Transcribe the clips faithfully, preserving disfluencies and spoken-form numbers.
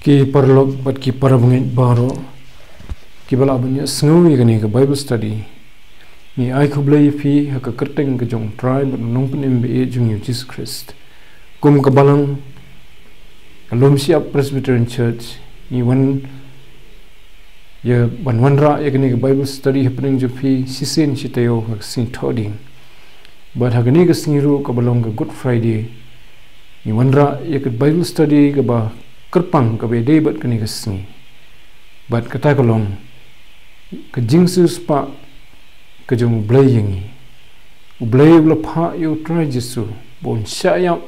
Ki paralok bad ki parabangeit baroh kiba lah ban ïohsngew ïa kane ka Bible study, ngi ai khublei ïa phi ha ka kyrteng ka jong U Trai bad U Nongpynim ba ïeit jong ngi U Jisu Khrist. Kum ka balang ka Lum Shyiap Presbyterian Church, ngi wan ïa ban wanrah ïa kane ka Bible study hapdeng jong phi shisien shi taïew ha ka sngi Thohdieng. Bad ha kane ka sngi ruh kaba long ka Good Friday, ngi wanrah ïa ka Bible study kaba kyrpang kaba ïadei bad kane ka sngi. Bad kata ka long ka jingsiewspah ka jong U Blei ïa ngi. U Blei u la phah ïa U Trai Jisu ba un shah ïap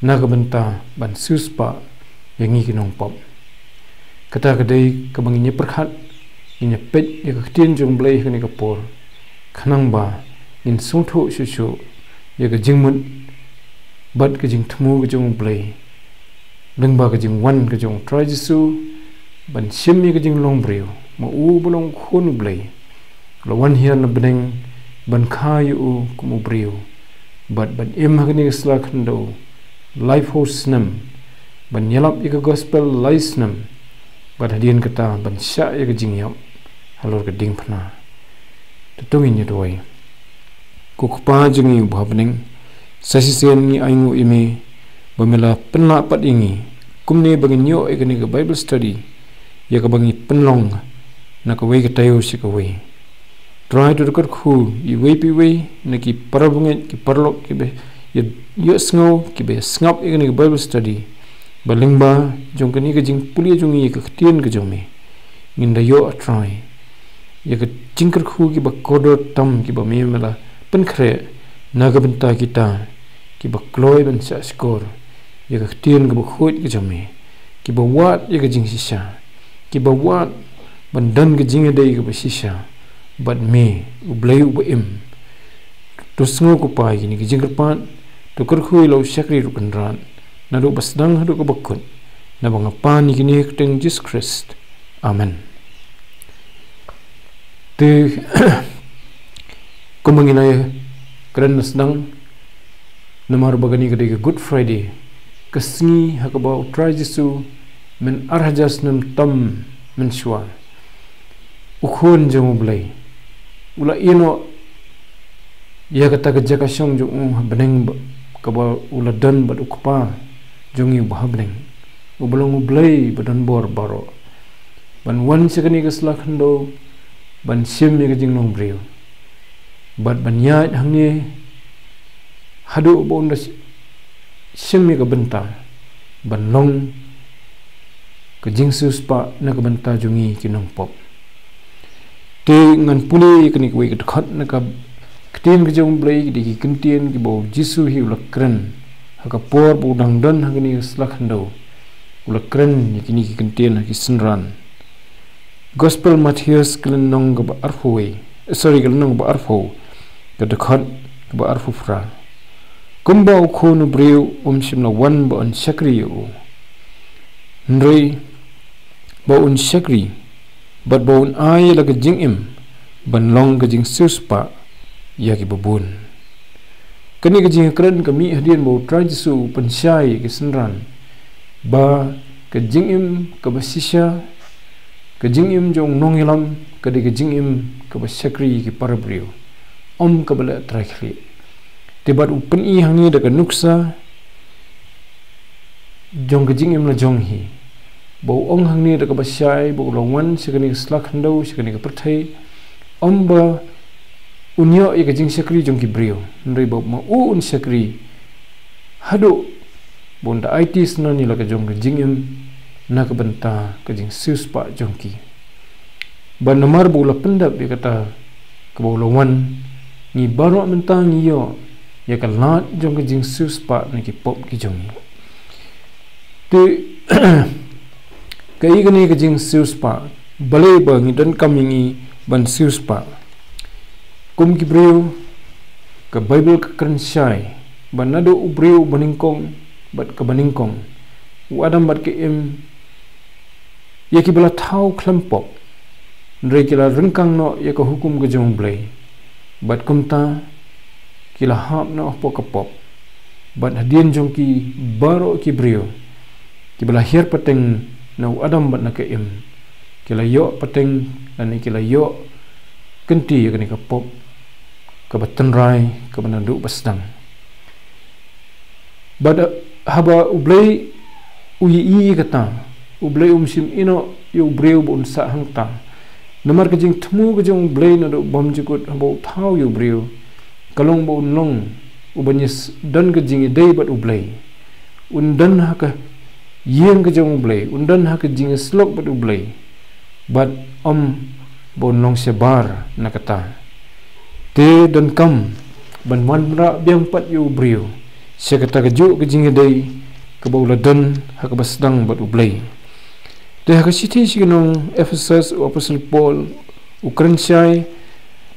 na ka bynta ban siewspah ïa ngi ki nongpop. Kata ka dei kaba ngin ïa pyrkhat, ngin ïa peit ïa ka ktien jong U Blei ha kane ka por, khnang ba ngin sngewthuh shuh shuh ïa ka jingmut bad ka jingthmu ka jong U Blei lyngba ka jingwan ka jong U Trai Jisu ban shim ïa ka jinglong briew, ma u ba long Khun U Blei, la wan hiar na bneng ban kha ïa u kum u briew, bad ban im ha kane ka sla khyndew laiphew snem, ban ïalap ïa ka gospel lai snem, bad hadien kata ban shah ïa ka jingïap halor ka diengphna. To ngin ïa duwai. Ko Kpa jong ngi uba ha bneng, sa shisien ngi ainguh ïa me ba me la pynlah pat ïa ngi kumne ba ngin ïoh ïa kane ka Bible study, ïa kaba ngi pynlong na kawei ka taïew sha kawei. Trai, to kyrkhu iwei pa iwei na ki parabangeit, ki paralok kiba ïa, ïohsngew, kiba ïa sngap ïa kane ka Bible study, ba lyngba jong kane ka jingpule jong ngi ïa ka ktien ka jong me, ngin da ïoh, A Trai, ïa ka jingkyrkhu kiba kordor tam kiba me me la pynkhreh na ka bynta kita kiba kloi ban shahshkor ïa ka ktien kaba khuid ka jong me, kiba wad ïa ka jingshisha, kiba wad ban don ka jingïadei kaba shisha bad me, U Blei uba im. To sngew, ko Pa, ïa kine ki jingkyrpad, to kyrkhu ïa la u shakri Ruh Kynrad, naduh ba sdang haduh kaba kut, naba nga pan ïa kine ha ka kyrteng Jisu Khrist. Amen. Te kumba ngi la ïa kren na sdang, namar ba kane ka dei ka Good Friday, ka sngi ha kaba U Trai Jisu mynarhajar snem tam mynshuwa, U Khun jong U Blei, u la ïehnoh ïa kata ka jaka shong jong u ha bneng ba, kaba u la don bad U Kpa jong ngi uba ha bneng, uba long U Blei ba don bor baroh, ban wan sha kane ka sla khyndew ban shim ïa ka jinglong briew, bad ban ïaid hangne haduh ba un da sh-, shim ïa ka bynta ban long ka jingsiewspah na ka bynta jong ngi ki nongpop. Te ngan pule ïa kane kawei ka dkhot na ka ktien ka jong U Blei, ki dei ki ktien kiba U Jisu hi u la kren ha ka por ba u dang don ha kane ka sla khyndew. U la kren ïa kine ki ktien ha ki synran. Gospel Mathaios ka lynnong kaba arphew wei, eh, sorry, ka lynnong kaba arphew, ka dkhot kaba arphew phra. Kumba U Khun u briew um shym la wan ba un shakri ïa u, hynrei ba un shakri, bad ba un ai ïa la ka jingim ban long ka jingsiewspah ïa kiba bun. Kane ka jingkren ka mih hadien ba U Trai Jisu u pynshai ïa ki synran ba ka jingim kaba shisha, ka jingim jong u nongïalam, ka dei ka jingim kaba shakri ïa ki para briew, ym kaba leh trai khlieh. Te bad u pyni hangne da ka nuksa jong ka jingim la jong hi, ba u ong hangne da kaba shai ba u la wan sha kane ka sla khyndew, sha kane ka pyrthei, ym ba un ïoh ïa ka jingshakri jong ki briew, hynrei ba ma u un shakri haduh ba un da aiti sngewbha ïa la ka jong ka jingim na ka bynta ka jingsiewspah jong ki. Bad namar ba u la pyndep ïa kata kaba u la wan, ngi baroh mynta ngi ïoh ïa ka lad jong ka jingsiewspah na ki pop ki jong ngi. Te kaei kane ka jingsiewspah, balei ba ngi donkam ïa ngi ban siewspah? Kum ki briew, ka Baibl ka kren shai ba naduh u briew uba nyngkong bad kaba nyngkong, u Adam bad ka Im, ïa kiba la thaw khlem pop, hynrei ki la ryngkang noh ïa ka hukum ka jong U Blei, bad kumta ki la hap noh hapoh ka pop. Bad hadien jong ki baroh ki briew kiba la hiar pateng na u Adam bad na ka Im, ki la ïoh pateng, lane ki la ïoh kynti ïa kane ka pop kaba tynrai, kaba naduh ba sdang. Bad, eh, haba U Blei u ïohi ïa kata, U Blei um shym ïehnoh ïa u briew ba un sah hangta. Namar ka jingthmu ka jong U Blei naduh bymjukut haba u thaw ïa u briew, ka long ba un long uba ïas-, don ka jingïadei bad U Blei. Un don ha ka ïing ka jong U Blei, un don ha ka jingïasyllok bad U Blei. Bad ym ba un long shabar na kata. Te donkam ban wanrah biang pat ïa u briew sha kata kajuh ka jingïadei kaba u la don ha kaba sdang bad U Blei. Te ha ka shithi sha ki nong Ephesus, u Apostol Paul u kren shai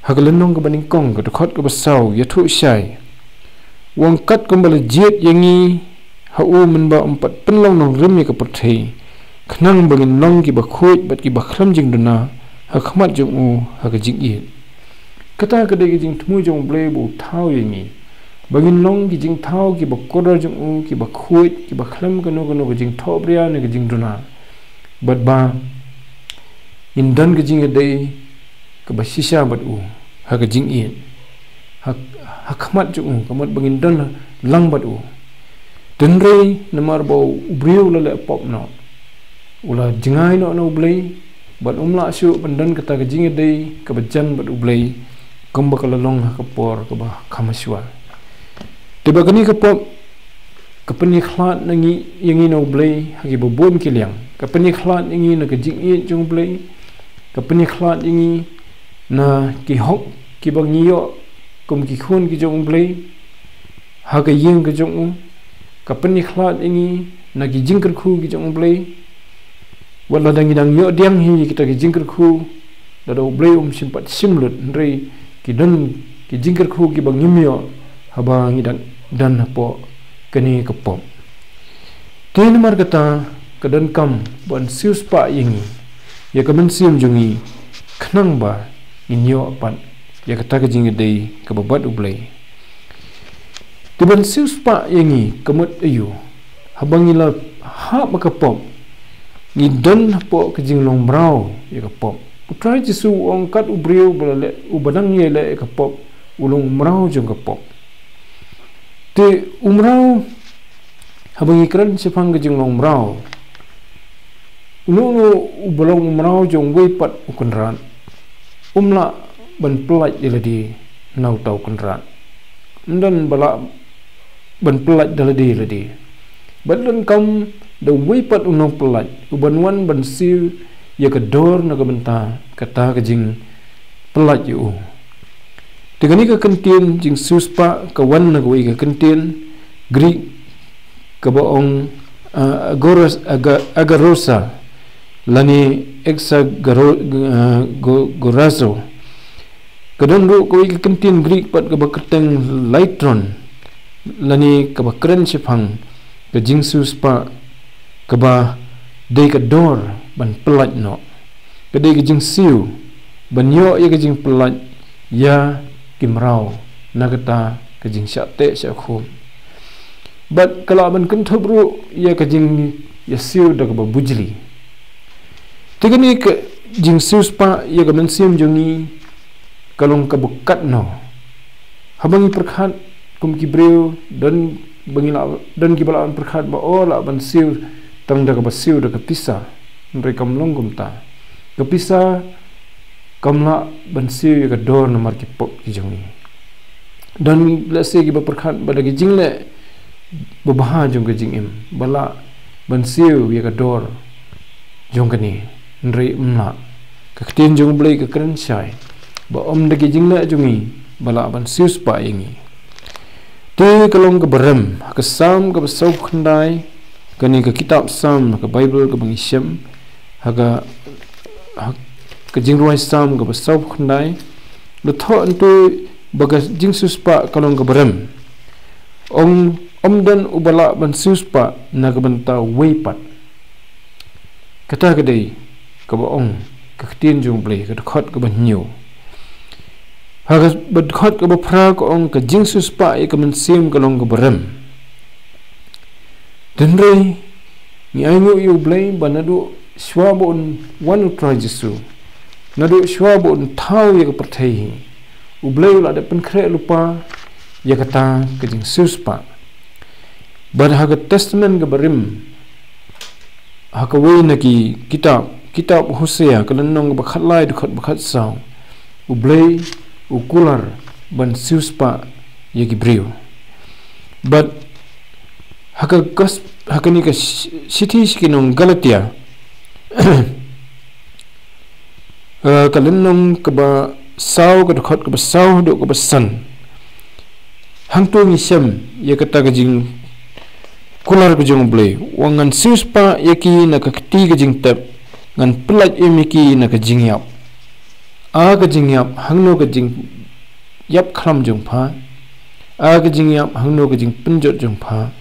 ha ka lynnong kaba nyngkong, ka dkhot kaba saw, ïathuh shai: U ong, katkum ba la jied ïa ngi ha u mynba ym pat pynlong nongrim ïa ka pyrthei, khnang ba ngin long kiba khuid bad kiba khlem jingduna ha khmat jong u ha ka jingïeit. Kata ka dei ka jingthmu jong U Blei ba u thaw ïa ngi, ba ngin long ki jingthaw kiba kordor jong u, kiba khuid, kiba khlem kano kano ka jingthohbria ne ka jingduna. Bad ba ngin don ka jingïadei kaba shisha bad u ha ka jingïeit, ha, ha khmat jong u, ka mut ba ngin don lang bad u. Hynrei namar ba u briew u la leh pop noh, u la jngai noh na U Blei, bad um lah shuh ban don kata ka jingïadei kaba jan bad U Blei, kumba ka la long ha ka por kaba kham shuwa. Te ba kane ka pop ka pynïakhlad na ngi, ïa ngi na U Blei ha kiba bun ki liang. Ka pynïakhlad ïa ngi na ka jingïeit jong U Blei. Ka pynïakhlad ïa ngi na ki hok kiba ngi ïoh kum ki khun ki jong U Blei ha ka ïing ka jong u. Ka pynïakhlad ïa ngi na ki jingkyrkhu ki jong U Blei. Wat lada ngi dang ïoh diang hi kita ki jingkyrkhu, lada U Blei um shym pat shim lut, hynrei ki don ki jingkyrkhu kiba ngim ïoh haba ngi dang don hapoh kane ka pop. Te namar kata ka donkam ban siewspah ïa ngi, ïa ka mynsiem jong ngi, khnang ba ngin ïoh pat ïa kata ka jingïadei kaba bad U Blei. Te ban siewspah ïa ngi ka mut aïu? Haba ngi la hap ha ka pop, ngi don hapoh ka jinglong mraw ïa ka pop. U Trai Jisu u ong kat u briew ba la leh, uba dang ïaleh ïa ka pop, u long mraw jong ka pop. Te u mraw, haba ngi kren shaphang ka jinglong mraw, uno uno uba long u mraw jong uwei pat u kynrad um lah ban pyllait ïa lade na uta u kynrad. Ym don ba lah ban pyllait da lade lade. Bad donkam da uwei pat u nongpyllait uban wan ban siew ïa ka dor na ka bynta kata ka jingpyllait ïa u. Te kane ka kyntien jingsiewspah ka wan na kawei ka kyntien Greek kaba ong, ah, agoras-, aga-, agarosa, lane exagoro-, ah, go-, gorazo. Ka don ruh kawei ka kyntien Greek pat kaba kyrteng lytron, lane kaba kren shaphang ka jingsiewspah kaba dei ka dor ban pyllait noh. Ka dei ka jingsiew ban ïoh ïa ka jingpyllait ïa ki mraw na kata ka jingshah teh shah khum. Bad ka lah ban kynthup ruh ïa ka jingïasiew da kaba bujli. Te kane ka jingsiewspah ïa ka mynsiem jong ngi ka long kaba katno? Haba ngi pyrkhat kum ki briew, don ba ngi lah, don kiba lah ban pyrkhat ba, oh, lah ban siew tang da kaba siew da ka pisa. Hynrei kam long kumta. Ka pisa kam lah ban siew ïa ka dor namar ki pop ki jong ngi. Don lehse kiba pyrkhat ba da ki jingleh babha jong ka jingim ba lah ban siew ïa ka dor jong kane, hynrei ym lah. Ka ktien jong U Blei ka kren shai ba ym da ki jingleh jong ngi ba lah ban siewspah ïa ngi. Te ka long kaba rem ha ka Salm kaba sawphew khyndai, kane ka kitab Salm ha ka Baibl kaba ngi shem, ha ka, ha ka Jingrwai Salm kaba sawphew khyndai, la thoh hangto ba ka jingsiewspah ka long kaba rem. Ong, ym don uba lah ban siewspah na ka bynta uwei pat. Kata ka dei kaba ong ka ktien jong U Blei, ka dkhot kaba hynñiew. Ha kaba dkhot kaba phra ka ong ka jingsiewspah ïa ka mynsiem ka long kaba rem. Hynrei Ngi ainguh ïa U Blei ba naduh shuwa ba un wan U Trai Jisu, naduh shuwa ba un thaw ïa ka pyrthei hi, U Blei u la dep pynkhreh lypa ïa kata ka jingsiewspah. Bad ha ka Testament kaba rim, ha kawei na ki kitab, kitab Hosea, ka lynnong kaba khatlai, dkhot ba khatsaw, U Blei u kular ban siewspah ïa ki briew. Bad ha ka gos-, ha kane ka shi-, shithi sha ki nong Galatia, eh, ka lynnong kaba saw, ka dkhot kaba saw haduh kaba san. Hangto ngi shem ïa kata ka jingkular ka jong U Blei: Wat ngan siewspah ïa ki na ka kti ka jingtep, ngan pyllait im ïa ki na ka jingïap. A ka jingïap, hangno ka jingïap khlam jong pha? A ka jingïap, hangno ka jingpynjot jong pha?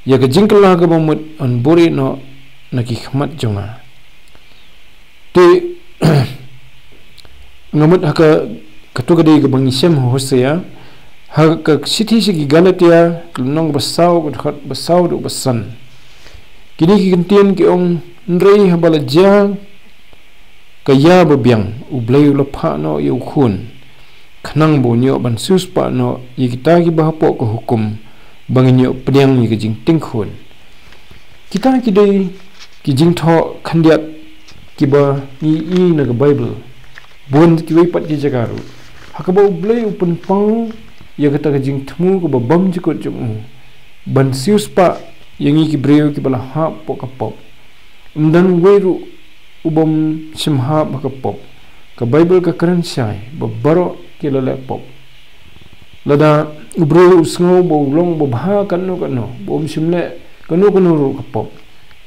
Ïa ka jingkylla kaba mut yn buhrieh noh na ki khmat jong nga. Te nga mut ha ka, kato ka dei kaba ngi shem ha Hosea, ha ka shithi sha ki Galatia, ka lynnong ba saw, ka dkhot ba saw haduh ba san. Kine ki kyntien ki ong: Hynrei haba la jia ka ïa babiang, U Blei u la phah noh ïa U Khun, khnang ba un ïoh ban siewspah noh ïa kita kiba hapoh ka hukum, ba ngin ïoh pdiang ïa ka jingtieng khun. Kita ki dei ki jingthoh khyndiat kiba ngi ïohi na ka Baibl, bun kiwei pat ki jaka ruh, ha kaba U Blei u pynpaw ïa kata ka jingthmu kaba bymjukut jong u, ban siewspah ïa ngi ki briew kiba la hap hapoh ka pop. Ym don uwei ruh u bym shym hap ha ka pop. Ka Baibl ka kren shai ba baroh ki la leh pop. Lada u briew u sngew ba u long uba bha kano kano, ba um shym leh kano kano ruh ka pop,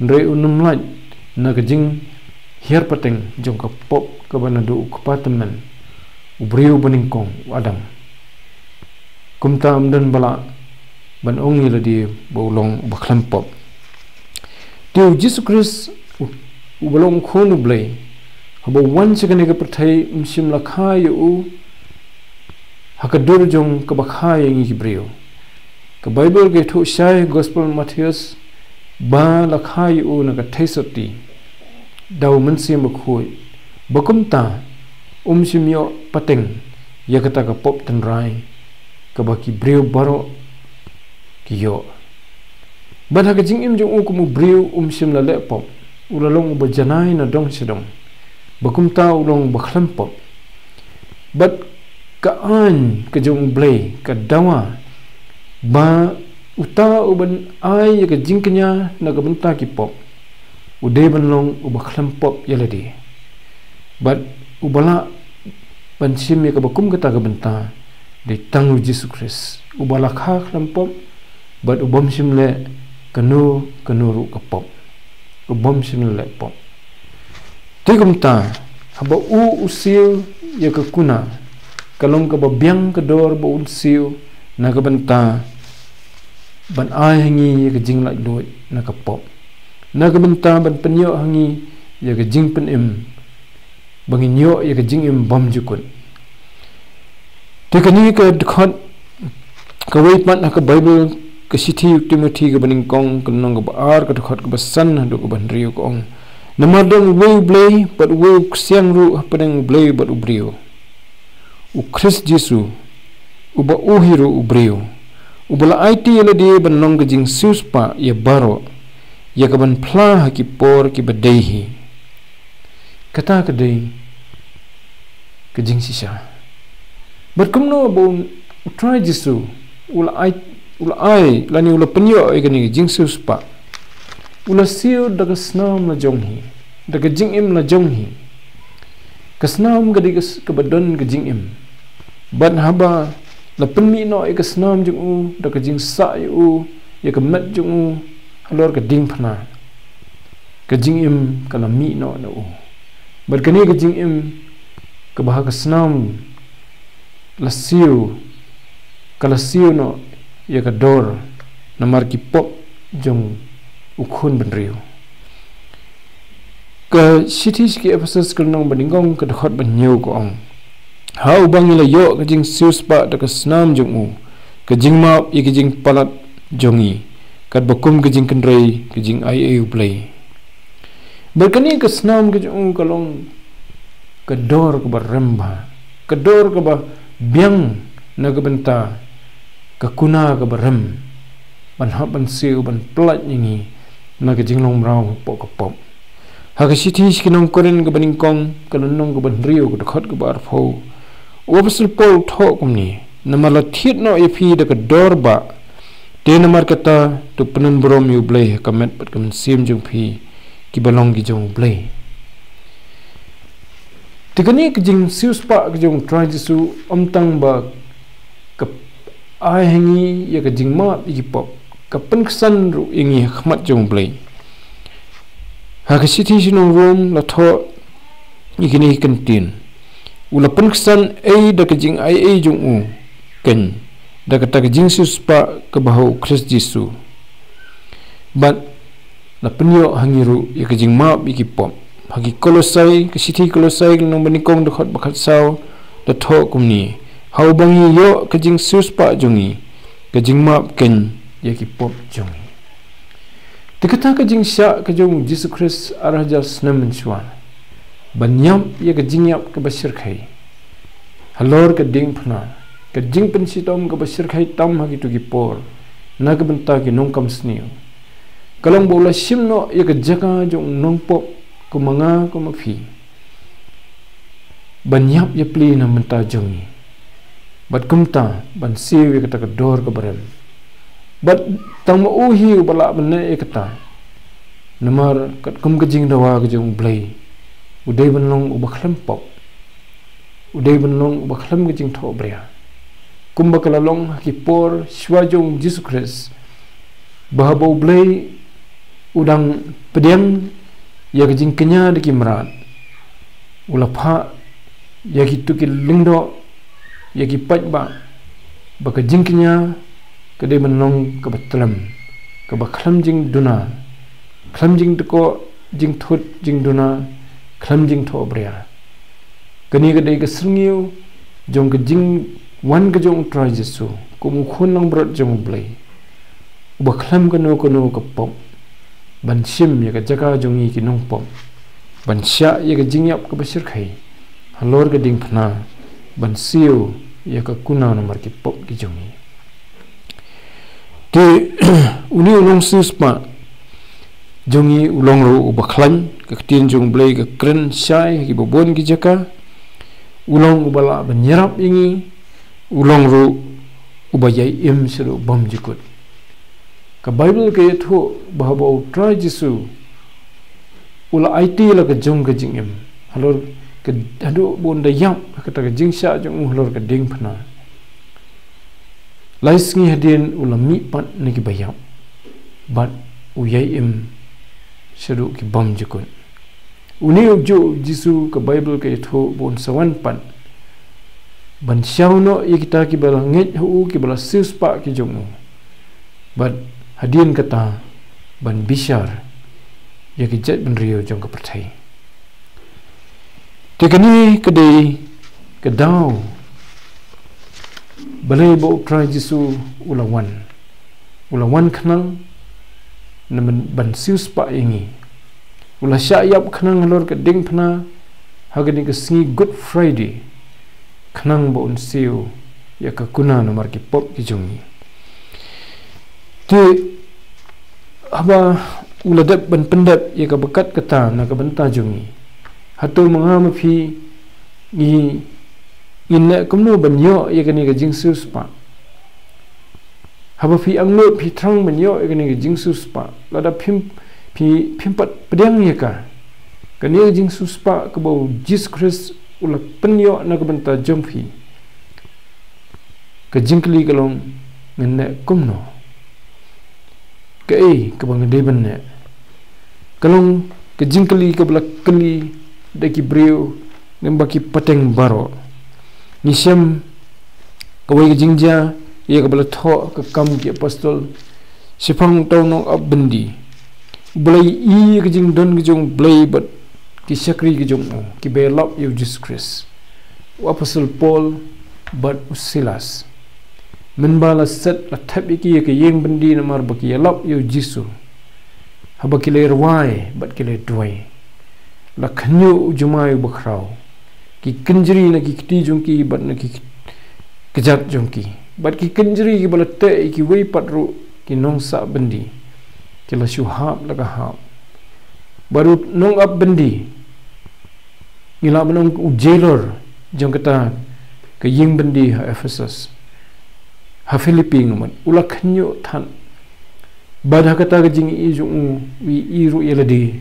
hynrei un ym lait na ka jinghiar pateng jong ka pop kaba naduh u kpa tymmen, u briew banyngkong u Adam. Kumta ym don ba lah ban ong ïa lade ba u long uba khlem pop. Te U Jisu Khrist, u, uba long U Khun U Blei, haba u wan sha kane ka pyrthei, um shym la kha ïa u ha ka dur jong kaba kha ïa ngi ki briew. Ka Baibl ka ïathuh shai, Gospel Mathaios, ba la kha ïa u na ka theisotti da U Mynsiem Bakhuid, ba kumta um shym ïoh pateng ïa kata ka pop tynrai kaba ki briew baroh ki ïoh. Bad ha ka jingim jong u kum u briew, um shym la leh pop, u la long uba janai na dong sha dong, ba kumta u long uba khlem pop. Bad ka aiñ ka jong U Blei ka dawa ba uta uban ai ïa ka jingkñia na ka bynta ki pop, u dei ban long uba khlem pop ïa lade. Bad uba lah ban shim ïa kaba kum kata ka bynta, dei tang U Jisu Khrist, uba la kha khlem pop, bad u bym shym leh kano kano ruh ka pop, u bym shym leh pop. Te kumta, haba u, u siew ïa ka kuna, ka long kaba biang ka dor ba un siew na ka bynta ban ai ha ngi ïa ka jinglaitluid na ka pop, na ka bynta ban pynïoh ha ngi ïa ka jingpynim, ba ngin ïoh ïa ka jingim bymjukut. Te kane ka dkhot, kawei pat ha ka Baibl, ka shithi U Timothi kaba nyngkong, ka lynnong kaba ar, ka dkhot kaba san haduh kaba hynriew, ka ong: Namar don uwei U Blei, bad uwei u ksiang ruh hapdeng U Blei bad u briew, U Khrist Jisu, uba u hi ruh u briew, uba la aiti ïa lade ban long ka jingsiewspah ïa baroh, ïa kaban phla ha ki por kiba dei hi. Kata ka dei ka jingshisha. Bad kumno ba un, U Trai Jisu, u la ai, u la ai, lane u la pynïoh ïa kane ka jingsiewspah? U la siew da ka snam la jong hi, da ka jingim la jong hi. Ka snam ka dei ka s-, kaba don ka jingim. Bad haba la pynmih noh ïa ka snam jong u da ka jingsah ïa u, ïa ka met jong u halor ka diengphna, ka jingim ka la mih noh na u. Bad kane ka jingim kaba ha ka snam la siew, ka la siew noh ïa ka dor namar ki pop jong u khun bynriew. Ka shithi sha ki Ephesos ka lynnong ba nyngkong ka dkhot ba hynñiew ka ong: Ha uba ngi la ïoh ka jingsiewspah da ka snam jong u, ka jingmap ïa ka jingpalat jong ngi, katba kum ka jingkynrei ka jingaiei U Blei. Bad kane ka snam ka jong u ka long ka dor kaba rem bha, ka dor kaba biang na ka bynta ka kuna kaba rem ban hap ban siew ban pyllait ïa ngi na ka jinglong mraw hapoh ka pop. Ha ka shithi sha ki nong Korinth kaba nyngkong ka lynnong kaba hynriew ka dkhot kaba arphew, u apostol Paul u thoh kumne: Namar la thied noh ïa phi da ka dor bah, te namar kata to pynbor ïa U Blei ha ka met bad ka mynsiem jong phi kiba long ki jong U Blei. Te kane ka jingsiewspah ka jong U Trai Jisu ym tang ba ka ai ha ngi ïa ka jingmap ïa ki pop, ka pynksan ruh ïa ngi ha khmat jong U Blei. Ha ka shithi sha ki nong Rom la thoh ïa kine ki kyntien: U la pynksan ei da ka jingaiei jong u, keiñ da kata ka jingsiewspah kaba ha U Khrist Jisu. Bad la pynïoh ha ngi ruh ïa ka jingmap ïa ki pop. Ha ki Kolosai, ka shithi Kolosai ka lynnong ba nyngkong dkhot ba khatsaw la thoh kumne: Ha uba ngi ïoh ka jingsiewspah jong ngi, ka jingmap keiñ ïa ki pop jong ngi. Te kata ka jingshah ka jong U Jisu Khrist ar hajar snem mynshuwa ban ïap ïa ka jingïap kaba shyrkhei halor ka diengphna, ka jingpynshitom kaba shyrkhei tam ha kito ki por na ka bynta ki nongkam sniew, ka long ba u la shim noh ïa ka jaka jong u nongpop kum ma nga kum ma phi, ban ïap ïapli na ka bynta jong ngi, bad kumta ban siew ïa kata ka dor kaba rem. Bad tang ma u hi uba lah ban leh ïa kata, namar katkum ka jingdawa ka jong U Blei, u dei ban long uba khlem pop, u dei ban long uba khlem ka jingthohbria, kumba ka la long ha ki por shuwa jong U Jisu Khrist, ba haba U Blei u dang pdiang ïa ka jingkñia da ki mrad, u la phah ïa kito ki lyngdoh, ïa ki paidbah, ba ka jingkñia ka dei ban long kaba tlem, kaba khlem jingduna, khlem jingdkoh, jingthut, jingduna, khlem jingthohbria. Kane ka dei ka syrngiew jong ka jingwan ka jong U Trai Jisu kum u Khun langbrot jong U Blei, uba khlem kano kano ka pop, ban shim ïa ka jaka jong ngi ki nongpop, ban shah ïa ka jingïap kaba shyrkhei halor ka diengphna, ban siew ïa ka kuna namar ki pop ki jong ngi. Te une u nongsiewspah jong ngi u long ruh uba khlaiñ, ka ktien jong U Blei ka kren shai ha kiba bun ki jaka. U long uba lah ban ïarap ïa ngi, u long ruh uba ïai im shaduh bymjukut. Ka Baibl ka ïathuh ba haba U Trai Jisu u la aiti la ka jong ka jingim halor ka, haduh ba un da ïap ha kata ka jingshah jong u halor ka diengphna, lai sngi hadien u la mih pat na kiba ïap, bad u ïai im shaduh ki bymjukut. Une u juh U Jisu ka Baibl ka ïathuh ba un sa wan pat ban shaw noh ïa kita kiba la ngeit ha u, kiba la siewspah ki jong u, bad hadien kata ban bishar ïa ki jaitbynriew jong ka pyrthei. Te kane ka dei ka daw balei ba U Trai Jisu u la wan. U la wan khnang na ban, ban siewspah ïa ngi. U la shah ïap khnang halor ka diengphna ha kane ka sngi Good Friday, khnang ba un siew ïa ka kuna namar ki pop ki jong ngi. Te haba u la dep ban pyndep ïa kaba kat kata na ka bynta jong ngi, hato ma nga ma phi ngi, ngin leh kumno ban ïoh ïa kane ka jingsiewspah? Haba phi angnud, phi thrang ban ïoh ïa kane ka jingsiewspah, lada phim, phi, phim pat pdiang ïa ka, kane ka jingsiewspah kaba U Jisu Khrist u la pynïoh na ka bynta jong phi, ka jingkylli ka long, ngin leh kumno? Kaei kaba nga dei ban leh? Ka long ka jingkylli kaba la kylli da ki briew lyngba ki pateng baroh. Ngi shem kawei ka jingjia ïa kaba la thoh ha ka Kam ki Apostol, shaphang uta u nongap byndi uba la ïohi ïa ka jingdon ka jong U Blei bad ki shakri ka jong u kiba ïalap ïa U Jisu Khrist, u Apostol Paul bad u Silas. Mynba la set la thep ïa ki ïa ka ïing byndi namar ba ki ïalap ïa u Jisu. Haba ki la rwai bad ki la duwai, la khynñiuh u jumai uba khraw. Ki kynjri na ki kti jong ki bad na ki kjat jong ki, bad ki kynjri kiba la teh ïa kiwei pat ruh ki nongsah byndi, ki la shu hap la ka hap. Bad u nongap byndi, ngi lah ban ong u jailer jong kata ka ïing byndi ha Ephesus, ha Philippi nga mut, u la khynñiuh thad. Bad ha kata ka jingïohi jong u, u ïohi ruh ïa lade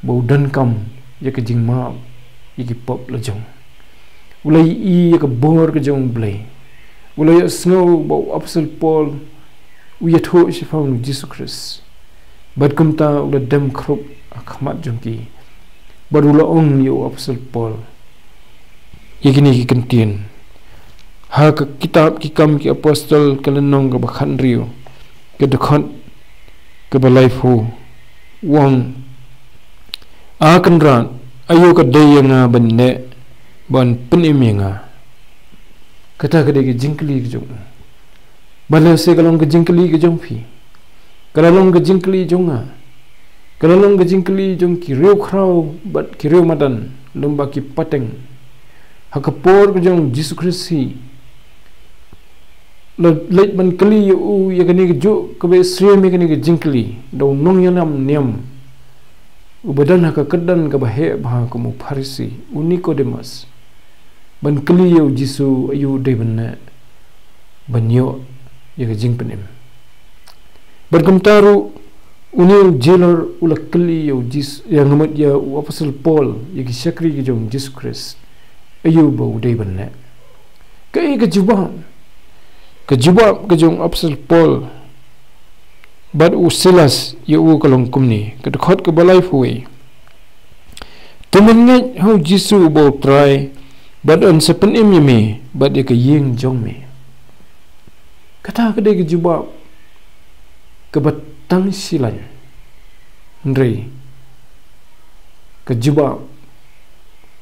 ba u donkam ïa ka jingmap ïa ki pop la jong. U la ïohi ïa ka bor ka jong U Blei. U la ïohsngew ba u Apostol Paul u ïathuh shaphang u Jisu Khrist. Bad kumta u la dem khrup ha khmat jong ki. Bad u la ong ïa u Apostol Paul ïa kine ki kyntien ha ka kitab Ki Kam ki Apostol, ka lynnong kaba khathynriew, ka dkhot kaba laiphew. U ong, A Kynrad, aïu ka dei ïa nga ban leh ban pynim ïa nga? Kata ka dei ka jingkylli ka jong u. Bad lehse ka long ka jingkylli ka jong phi, ka la long ka jingkylli jong nga, ka la long ka jingkylli jong ki riewkhraw bad ki riewmadan, lymba ki pateng. Ha ka por ka jong u Jisu Khrist hi, la leit ban kylli ïa u ïa kane kajuh kaba ïasyriem ïa kane ka jingkylli da u nongïalam niam uba don ha ka kyrdan kaba heh bha kum u Pharisi, u Nikodemus, ban kylli ïa u Jisu aïu u dei ban leh ban ïoh ïa ka jingpynim. Bad kumta ruh une u jailer u la kylli ïa u Jis-, ïa nga mut ïa u Apostol Paul, ïa ki shakri ka jong u Jisu Khrist, aïu ba u dei ban leh. Kaei ka jubab? Ka jubab ka jong u Apostol Paul bad u Silas ïa u ka long kumne, ka dkhot kaba laiphew wei. To men ngeit ha u Jisu uba u Trai, bad yn sa pynim ïa me bad ïa ka ïing jong me. Kata ka dei ka jubab kaba tang shilynter. Hynrei ka jubab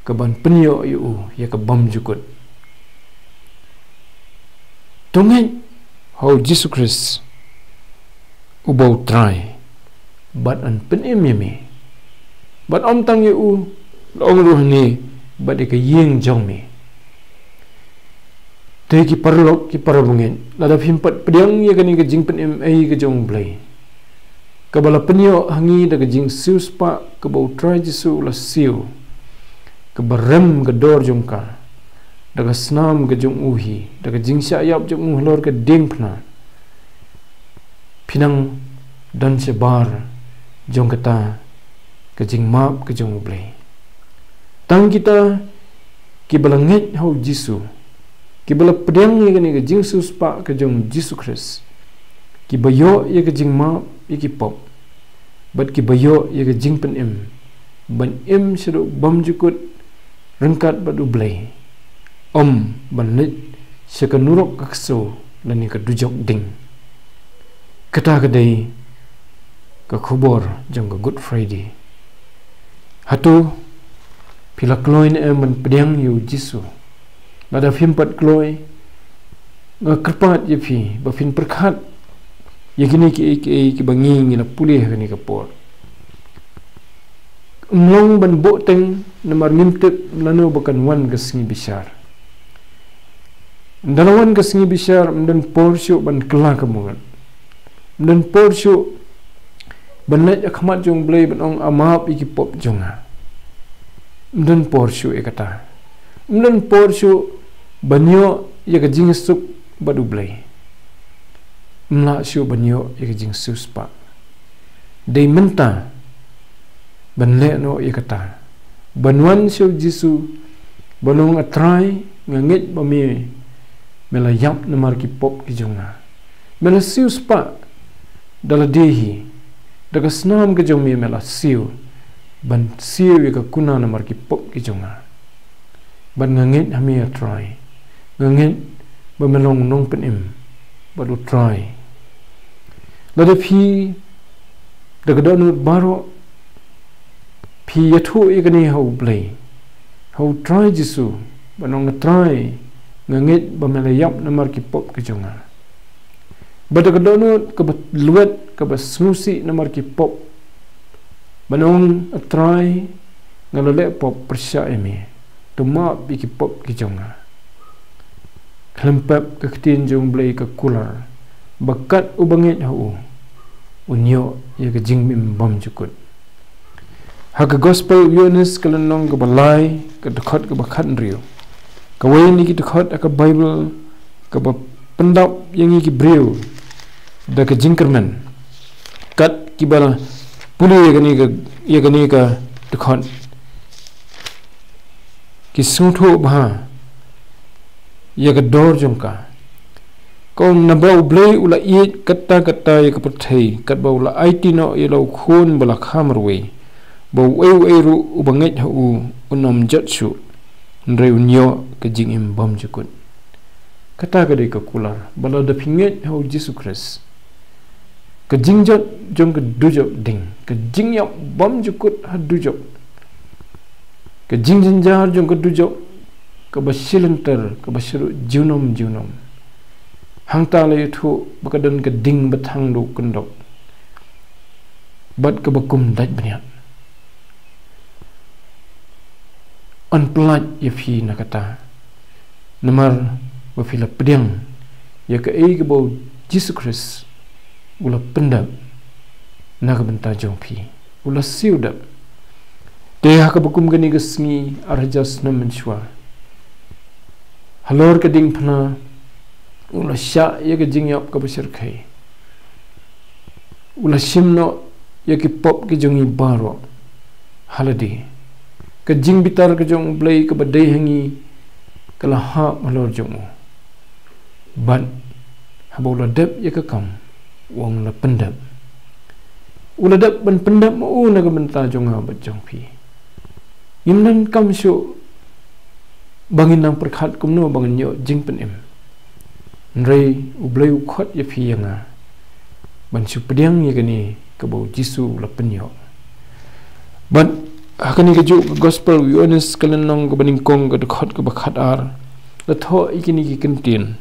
kaban pynïoh ïa u ïa ka bymjukut. To ngeit ha u Jisu Khrist uba u Trai, bad yn pynim ïa me. Bad ym tang ïa u, la ong ruh hangne, bad ïa ka ïing jong me. Te ki paralok, ki parabangeit, lada phim pat pdiang ïa kane ka jingpynim ei ka jong u Blei, kaba la pynïoh ha ngi da ka jingsiewspah kaba u Trai Jisu u la siew, kaba rem ka dor jong ka da ka snam ka jong u hi, da ka jingshah ïap jong u halor ka diengphna, phin nang don shabar jong kata ka jingmap ka jong u Blei. Tang kita kiba la ngeit ha u Jisu, kiba la pdiang ïa kane ka jingsiewspah ka jong u Jisu Khrist, kiba ïoh ïa ka jingmap ïa ki pop, bad kiba ïoh ïa ka jingpynim ban im shaduh bymjukut ryngkat bad u Blei, ym ban leit sha ka nurok ka ksew lane ka dujok ding. Kata ka dei ka khubor jong ka Good Friday. Hato phi la kloi ne em ban pdiang ïa u Jisu? Lada phim pat kloi, nga kyrpad ïa phi ba phin pyrkhat ïa kine kiei kiei kiba ngi ngi la pule ha kane ka por. Ym long ban buh teng namar ngim tip lano ba kan wan ka sngi bishar. Ynda la wan ka sngi bishar, ym don por shuh ban kylla ka mut. Ym don por shuh ban leit ha khmat jong u Blei ban ong, A map ïa ki pop jong nga. Ym don por shuh ïa kata. Ym don por shuh ban ïoh ïa ka jingsuk bad u Blei. Ym lah shuh ban ïoh ïa ka jingsiewspah. Dei mynta ban leh noh ïa kata, ban wan sha u Jisu, ban ong, A Trai, nga ngeit ba me, me la ïap namar ki pop ki jong nga. Me la siewspah da lade hi, da ka snam ka jong me me la siew, ban siew ïa ka kuna namar ki pop ki jong nga. Bad nga ngeit ha me, A Trai. Nga ngeit ba me long nongpynim bad u Trai. Lada phi, da ka dohnud baroh, phi ïathuh ïa kane ha u Blei, ha u Trai Jisu, ban ong, A Trai, nga ngeit ba me la ïap namar ki pop ki jong nga. Bad da ka dohnud kaba lwet, kaba sngewsih namar ki pop, ban ong, A Trai, nga la leh pop pyrshah ïa me. To map ïa ki pop ki jong nga. Khlem pep, ka ktien jong U Blei ka kular ba kat uba ngeit ha u, un ïoh ïa ka jingim bymjukut. Ha ka Gospel u Ïoannis ka lynnong kaba lai, ka dkhot kaba khathynriew, kawei na ki dkhot ha ka Baibl kaba pyndap ïa ngi ki briew da ka jingkyrmen. Kat kiba la pule ïa kane ka, ïa kane ka dkhot, ki sngewthuh bha ïa ka dor jong ka. Ka ong, naba U Blei u la ïeit katta katta ïa ka pyrthei, katba u la aiti noh ïa la u Khun ba la kha marwei, ba uei uei ruh uba ngeit ha u un ym jot shuh, hynrei un ïoh ka jingim bymjukut. Kata ka dei ka kular ba lada phi ngeit ha u Jisu Khrist, ka jingjot jong ka dujok ding, ka jingïap bymjukut ha dujok, ka jingjynjar jong ka dujok kaba shilynter, kaba shaduh junom junom. Hangta la ïathuh ba ka don ka ding ba thang da u kyndok bad kaba kum dait bniat. Yn pyllait ïa phi na kata, namar ba phi la pdiang ïa kaei kaba u Jisu Khrist u la pyndep na ka bynta jong phi. U la siew dep. Te ha kaba kum kane ka sngi, ar hajar snem mynshuwa, halor ka diengphna u la shah ïa ka jingïap kaba shyrkhei. U la shim noh ïa ki pop ki jong ngi baroh ha lade. Ka jingbitar ka jong U Blei kaba dei ha ngi ka la hap halor jong u. Bad haba u la dep ïa ka kam, u ong, la pyndep. U la dep ban pyndep ma u na ka bynta jong nga bad jong phi. Ngim donkam shuh ba ngin nang pyrkhat kumno ba ngin ïoh jingpynim. Hynrei U Blei u khot ïa phi ïa nga ban shu pdiang ïa kane kaba u Jisu u la pynïoh. Bad ha kane kajuh ka Gospel u Ïoannis ka lynnong kaba nyngkong, ka dkhot kaba khatar, la thoh ïa kine ki kyntien: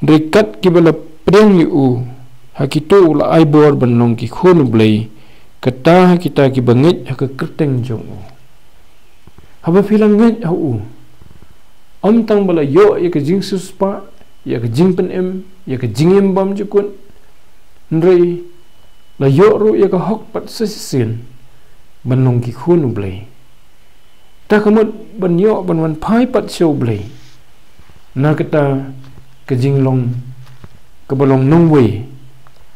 Hynrei kat kiba la pdiang ïa u, ha kito u la ai bor ban long ki khun U Blei, kata ha kita kiba ngeit ha ka kyrteng jong u. Haba phi la ngeit ha u, ym tang ba la ïoh ïa ka jingsiewspah, ïa ka jingpynim, ïa ka jingim bymjukut, hynrei la ïoh ruh ïa ka hok pat sa shisien ban long ki khun U Blei. Ta ka mut ban ïoh ban wan phai pat sha U Blei na kata ka jinglong kaba long nongwei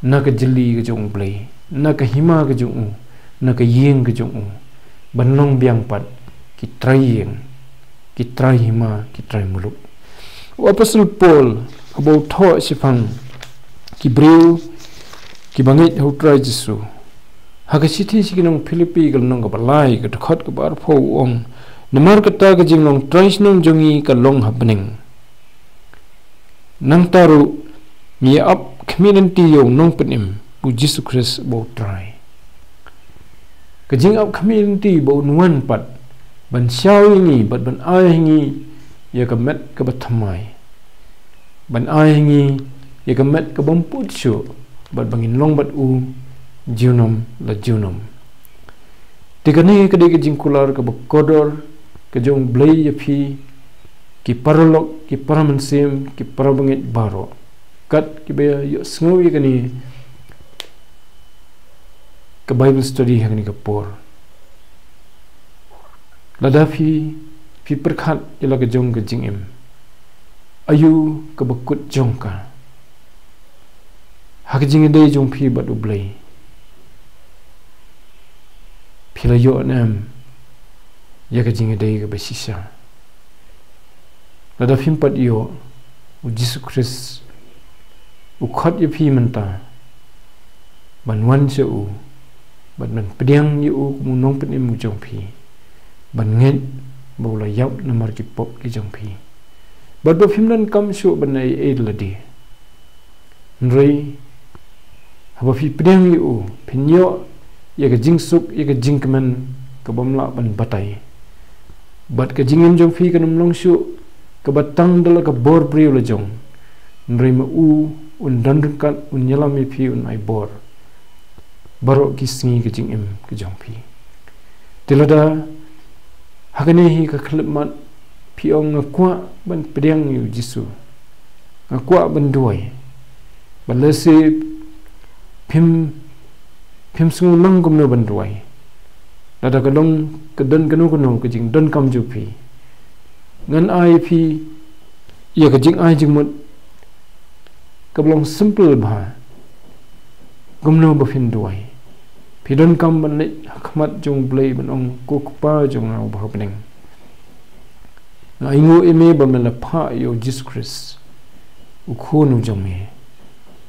na ka jylli ka jong U Blei, na ka hima ka jong u, na ka ïing ka jong u, ban long biang pat ki trai ïing, ki trai hima, ki trai muluk. U Apostol Paul haba u thoh shaphang ki briew kiba ngeit ha U Trai Jisu, ha ka shithi sha ki nong Philippi ka lynnong kaba lai, ka dkhot kaba arphew, u ong: Namar kata ka jinglong trai shnong jong ngi ka long ha bneng. Nangta ruh ngi ap khmih lynti ïa u Nongpynim, u Jisu Khrist uba u Trai. Ka jingap khmih lynti ba un wan pat ban shaw ïa ngi bad ban ai ha ngi ïa ka met kaba thymmai, ban ai ha ngi ïa ka met ka bym put shuh, bad ba ngin long bad u junom la junom. Te kane ka dei ka jingkular kaba kordor ka jong U Blei ïa phi, ki paralok, ki para mynsiem, ki para bangeit baroh, kat kiba ïohsngew ïa kane ka Bible study ha kane ka por. Lada phi, phi pyrkhat ïa la ka jong ka jingim, aïu kaba kut jong ka ha ka jingïadei jong phi bad U Blei? Phi la ïoh ne em ïa ka jingïadei kaba shisha? Lada phim pat ïoh, u Jisu Khrist u khot ïa phi mynta ban wan sha u, bad ban pdiang ïa u kum u Nongpynim u jong phi, ban ngeit ba u la ïap namar ki pop ki jong phi, bad ba phim donkam shuh ban ai ei ei lade. Hynrei haba phi pdiang ïa u, phin ïoh ïa ka jingsuk, ïa ka jingkmen ka bym lah ban batai. Bad ka jingim jong phi kan ym long shuh kaba tang da la ka bor briew la jong, hynrei ma u un don ryngkat, un ïalam ïa phi, un ai bor baroh ki sngi ka jingim ka jong phi. Te lada ha kane hi ka khyllipmat phi ong, nga kwah ban pdiang ïa u Jisu, nga kwah ban duwai, bad lehse phim phim sngew lang kumno ban duwai. Lada ka long ka don kano kano ka jingdonkam jong phi, ngan ai phi ïa ka jingai jingmut kaba long simple bha. Kumno ba phin duwai? Phi donkam ban leit ha khmat jong U Blei ban ong, Ko Kpa jong nga uba ha bneng, nga ainguh ïa me ba me la phah ïa u Jisu Khrist, u Khun u jong me,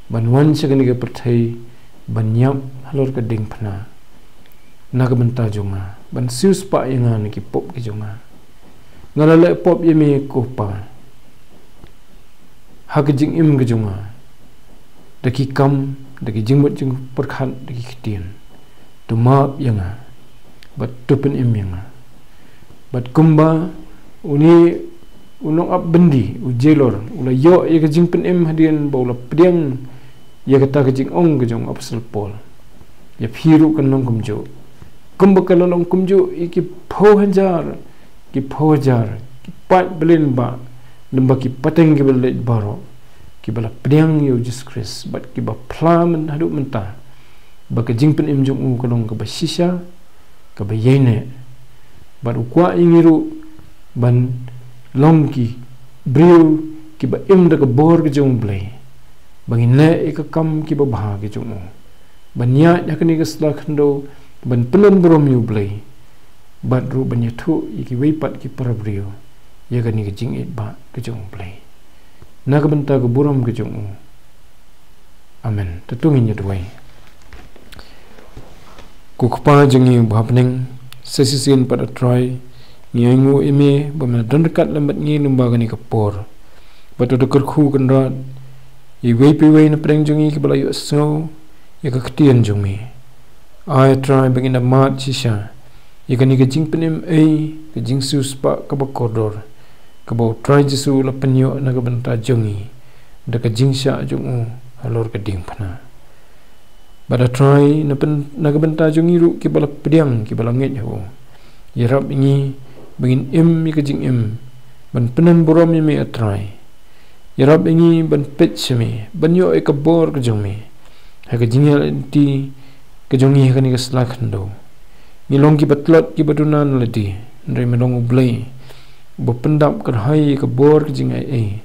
ban wan sha kane ka pyrthei, ban ïap halor ka diengphna na ka bynta jong nga, ban siewspah ïa nga na ki pop ki jong nga. Nga la leh pop ïa me, Ko Kpa, ha ka jingim ka jong nga, da ki kam, da ki jingmut jingpyrkhat, da ki ktien. To map ïa nga bad to pynim ïa nga. Bad kumba une u nongap byndi, u jailor, u la ïoh ïa ka jingpynim hadien ba u la pdiang ïa kata ka jingong ka jong u Apostol Paul, ïa phi ruh kan long kumjuh. Kumba ka la long kumjuh ïa ki phew hajar, ki phew hajar, ki paid byllion bah, lem bad ki pateng kiba la leit baroh, kiba la pdiang ïa u Jisu Khrist bad kiba phla myn haduh mynta ba ka jingpynim jong u ka long kaba shisha, kaba ïaineh. Bad u kwah ïa ngi ruh ban long ki briew kiba im da ka bor ka jong U Blei, ba ngin leh ïa ka kam kiba bha ka jong u, ban ïaid ha kane ka sla khyndew ban pyndon burom ïa U Blei, bad ruh ban ïathuh ïa kiwei pat ki para briew ïa kane ka jingïeit bah ka jong U Blei, na ka bynta ka burom ka jong u. Amen. To ngin ïa duwai. Ko Kpa jong ngi uba ha bneng, sa shisien pat, A Trai, ngi ainguh ïa me ba me la don ryngkat lem bad ngi lyngba kane ka por. Bad to da kyrkhu kynrad ïa iwei pa iwei na pdeng jong ngi kiba la ïohsngew ïa ka ktien jong me. Ai, A Trai, ba ngin da mad shisha ïa kane ka jingpynim ei, ka jingsiewspah kaba kordor, kaba U Trai Jisu u la pynïoh na ka bynta jong ngi da ka jingshah jong u halor ka diengphna. Bad, A Trai, na pyn-, na ka bynta jong ngi ruh kiba la pdiang, kiba la ngeit ha u, ïarap ïa ngi ba ngin im ïa ka jingim ban pyndon burom ïa me, A Trai. Ïarap ïa ngi ban peit sha me, ban ïoh ïa ka bor ka jong me ha ka jingïaid lynti ka jong ngi ha kane ka sla khyndew. Ngi long kiba tlot, kiba duna na lade, hynrei me long U Blei uba pyndap kyrhai ïa ka bor ka jingaiei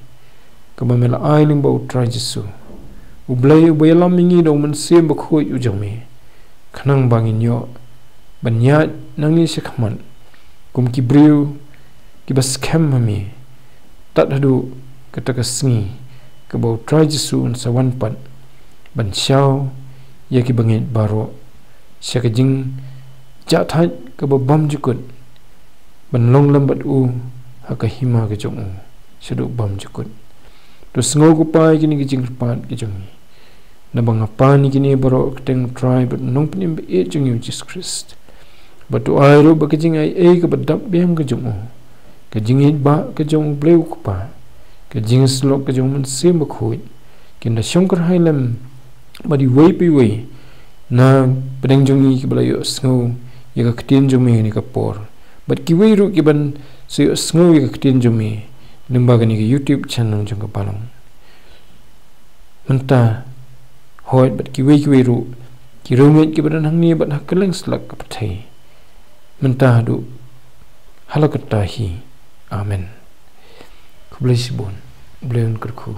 kaba me la ai lyngba U Trai Jisu, U Blei uba ïalam ïa ngi da U Mynsiem Bakhuid u jong me, khnang ba ngin ïoh ban ïaid nangne shakhmat kum ki briew kiba skhem ha me, tad haduh kata ka sngi kaba U Trai Jisu un sa wan pat ban shaw ïa kiba ngeit baroh sha ka jingjahthait kaba bymjukut, ban long lem bad u ha ka hima ka jong u shaduh bymjukut. To sngew, Ko Kpa, ïa kine ki jingkyrpad ki jong ngi, naba nga pan ïa kine baroh ha ka kyrteng U Trai bad U Nongpynim ba ïeit jong ngi, U Jisu Khrist. Bad to ai ruh ba ka jingaiei kaba dap biang ka jong u, ka jingïeit bah ka jong U Blei U Kpa, ka jingïasyllok ka jong U Mynsiem Bakhuid, kin da shongkyrhai lem bad iwei pa iwei na pdeng jong ngi kiba la ïohsngew ïa ka ktien jong me ha kane ka por, bad kiwei ruh kiban sa ïohsngew ïa ka ktien jong me lyngba kane ka YouTube channel jong ka Balang. Mynta, hooid, bad kiwei kiwei ruh ki riewngeit kiba don hangne bad ha kylleng slak ka pyrthei, mynta haduh ha la katta hi. Amen. Khublei shibun. U Blei un kyrkhu.